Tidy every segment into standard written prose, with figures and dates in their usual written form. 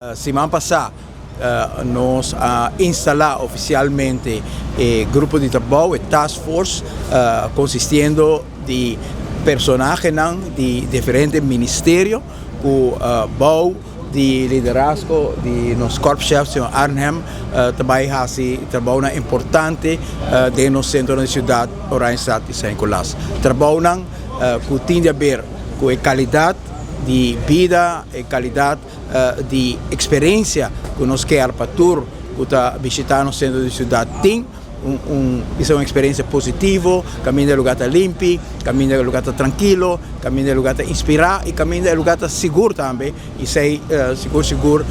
Siman pasá nos a instalá ofisialmente e grupo di trabou, e task force, konsistiendo di personahenan di diferente ministerio ku bou di liderazgo di nos korpschef señor Arnhem ta bai hasi trabounan importante den nos sentronan di siudat Oranjestad i San Nicolas. Trabounan ku tin di haber ku e kalidat di bida, e kalidat di eksperensia ku nos kier pa tur ku ta bishitá nos sentro di siudat tin un bisa un eksperensia positivo, kaminda e lugar ta limpi, kaminda e lugar ta trankilo, kaminda e lugar ta inspirá i kaminda e lugar ta sigur tambe i esei sigur sigur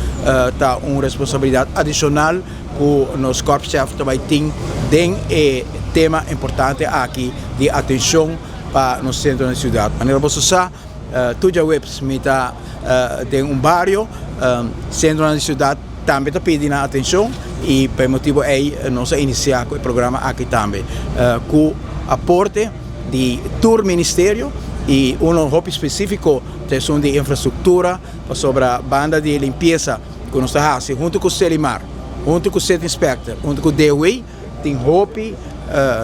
ta un responsabilidat adishonal ku nos korpschef ta bai tin den e tema importante aki di atenshon pa nos sentro di siudat. Manera boso sa. Tur djaweps mi ta den un bario, sentronan di siudat tambe ta pidi nan atenshon i pa e motibu ei nos a inisiá ku e programa aki tambe ku aporte di tur ministerio i uno hopi spesífiko ta esun di infrastruktura pasobra banda di e limpiesa ku nos ta hasi huntu ku Selimar, huntu ku City Inspector, huntu ku DOW tin hopi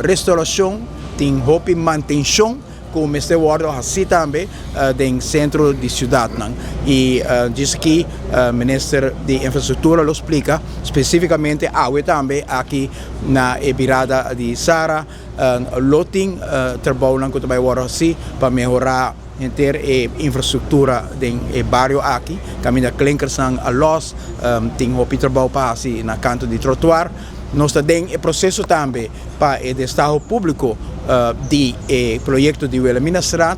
restaurashon, tin hopi mantenshon. Ku mester wòrdu hasí tambe den sentro di siudatnan. I djis aki Minister di Infrastruktura lo splika spesífikamente awe tambe aki na e birada di Sara lo tin trabounan ku ta bai wòrdu hasí pa mehorá henter e infrastruktura den e bario aki. Kaminda klinkersnan a lòs, tin hopi trabou pa hasi na kantu di trotuar. Nos ta den e proseso tambe pa e destaho públiko di e proyekto di Wilhelminastraat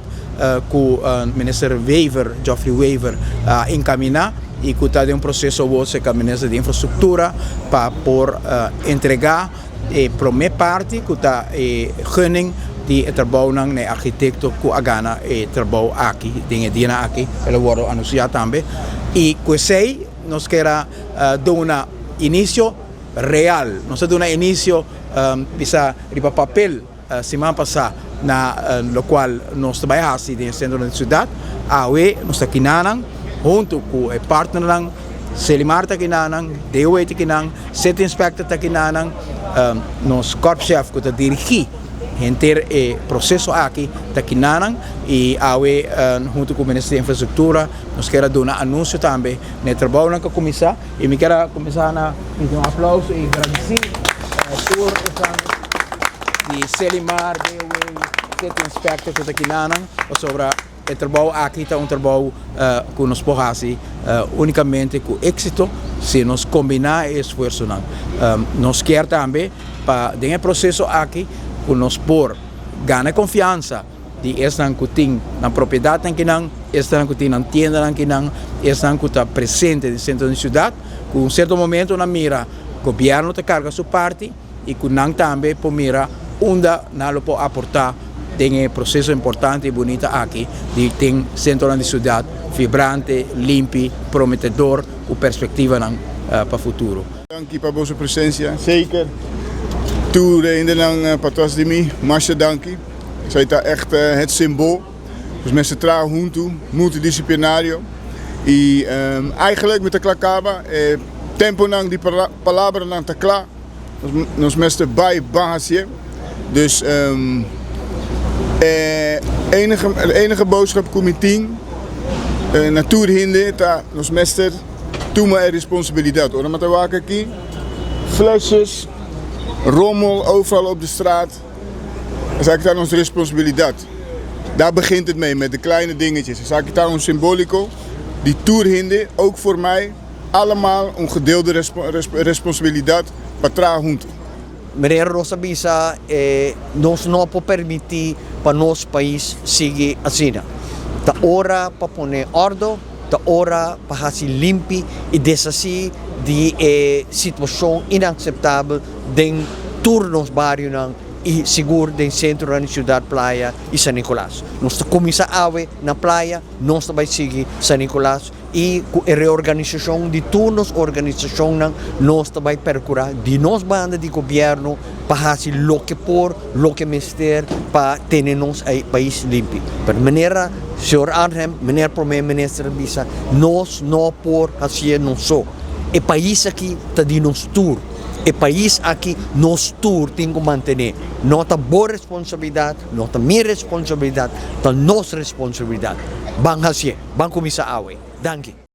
ku Minister Wever, Geoffrey Wever, a enkaminá i ku ta den un proseso awor serka Minister di Infrastruktura pa por entregá e promé parti ku ta e gunning di e trabounan na e arkitekto ku a gana e trabou aki den e dianan aki. El a wòrdu anunsiá tambe i ku esei nos kier a duna inicio real. Nos a duna inicio bisa riba papel siman pasa na locual nos ta bay haci den e centro di ciudad. Awe nos ta kinanan hunto cu e partnernan, Selimar ta kinanan, DOW ta kinan, City Inspector ta kinanan, nos korpschef cu ta dirigi henter e proceso aki ta kinanan y awe hunto cu Minister di Infrastructura nos kier a duna anuncio tambe na e trabounan cu a cuminsa. Y mi kier a cuminsa na pidi un aplauso y gradici tur esnan di Selimar, BOW, City Inspector cu ta kinanan pasobra e trabou aki ta un trabou cu nos por haci unicamente cu exito si nos combina e esfuerzonan. Nos kier tambe pa den e proceso aki cu nos por gana e confiansa di esnan ku tin nan propiedatnan kinan, esnan ku tin nan tiendanan kinan, esnan ku ta presente den sentro di siudat, ku un sierto momento nan mira gobièrnu ta karga su parti i ku nan tambe por mira unda nan lo por aportá den e proseso importante i bunita aki di tin sentronan di siudat vibrante, limpi, prometedor ku perspektivanan pa futuro. Danki pa boso presensia. Zeker tur e hendenan patras di mi, masha danki. Esei ta echt het symbool. Dus mester traha huntu, multidisciplinario. I eigenlijk mi ta kla kaba. E temponan di palabranan ta kla. Nos mester bai ban hasié. Dus e enige, e enige boodschap ku mi tin na tur hende ta nos mester tuma e responsabilidat. Ora mi ta wak aki, flesjes, rommel overal op de straat. Esaki ta nos responsabilidad. Daar begint het mee, met de kleine dingetjes. Esaki ta un simbolico di tur hende, ook voor mij, allemaal un gedeelde responsabilidad pa traha hunto. Meneer nos a bisa nos no por permiti pa nos pais sigui asina. Ta ora pa pone ordo, ta ora pa haci limpi y deshaci di e situacion inaceptabel den tur nos barionan y sigur den centronan di Ciudad Playa y San Nicolas. Nos ta cuminsa awe na Playa, nos ta bay sigui San Nicolas. I ku e reorganisashon di tur nos organisashonnan nos ta bai perkurá di nos banda di gobièrnu pa hasi loke por, loke mester pa tene nos pais limpi. Pero manera señor Arnhem, meneer Prome Minister a bisa, nos no por hasié nos so. E pais aki ta di nos tur. E pais aki nos tur tin ku mantené. No ta bo responsabilidat, no ta mi responsabilidat, ta nos responsabilidat. Ban hasié. Ban kuminsá awe. Danki.